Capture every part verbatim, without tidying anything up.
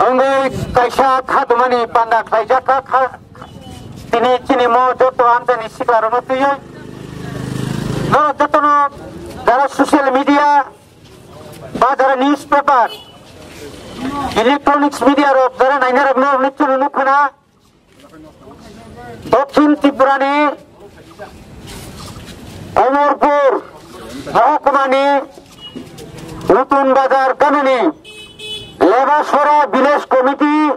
Wngwi kaisa khatumani panda khlaijak kha, kha, tini chini mo joto amchaini siklarokno twiwi. Norok jotono jara social media ba jara newspaper, electronics media rok jara nainarokno nukchano nukkhana. Dokhin Tripurani Omorpur mohkumani Nutun Bazar ganani Lebasora Village Committee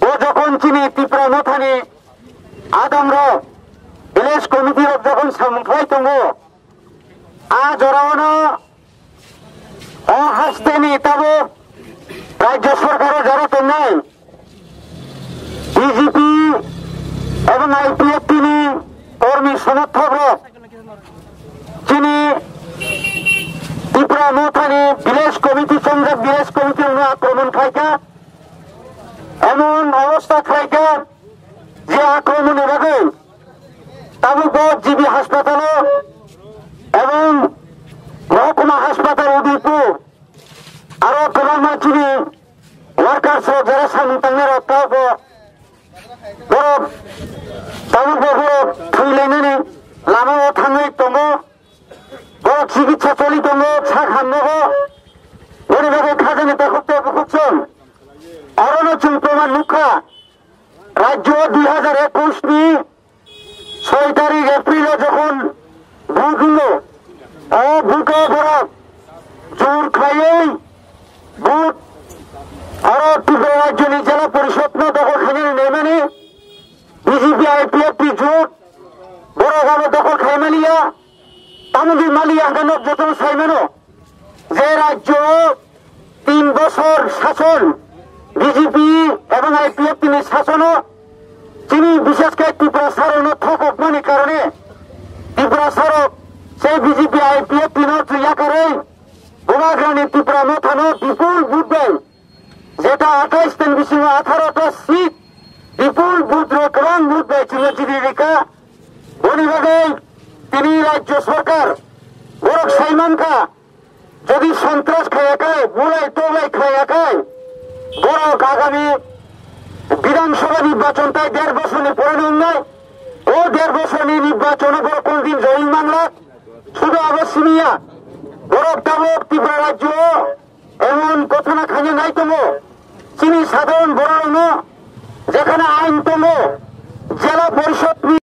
o jokhon chini Tipra Mothani adamrok Village Committee rok jokhon samung khlai tongo, a jorao no o hasteni tabuk Rajya Sorkaro jaro tongnai B J P ebong I P F T ni kormi somothok rok chini Tipra Mothani Village Committee, Chongjak Village Committee no akromon khlaikha, emon obostha khlaikha je akromon ni bagwi tabuk bo G B haspatalo ebong Mohokuma Haspatal Udaipur aro kwbangma chini workers rok jara samung tangnai rok tabuk bo borok tabuk bo borok thwilainani lama o thangwi tongo, borok chikitsa choli tongo sak hamnogo, boni bagwi khajani takhuk tei bukhuk chwng orono chwng proman nukha. Rajyo dui hajar ekush ni soi tarik April o jokhon vote wngkha, o vote o borok jor khlaiwi vote aro Tripura Rajyoni Jela Porishod no dokhol khainani naimani B J P I P F T jot borok abo dokhol khai maliya, tamoni maliya hwnkhe nok jotono sai mano. Je rajyo o tin bosor sason B J P ebong I P F T ni sasono chini bishesh khe Tiprasarokno thokokmani karone Tiprasarok se B J P I P F T no twi yakarwi Bubagrani Tipra Mothano bipul vote bai jeta athais ni bisingo atharo ta seat bipul vote rok kwbang vote bai chwngno chini rikha. Boni bagwi tini rajyo sorkar borok sai mankha, jodi sontras khaiya khai, bulai tobai khaiya khai, borok agami Bidhan Sabha nirbachon tai der bosorni pore wngnai. O der bosorni nirbachono borok kono din join manglak. Sudu abo siniya, borok tabuk Tripura rajyo emon ghotona khaina nai tongo, chini sadharon bororokno jekhane ain tongo, jela porishod ni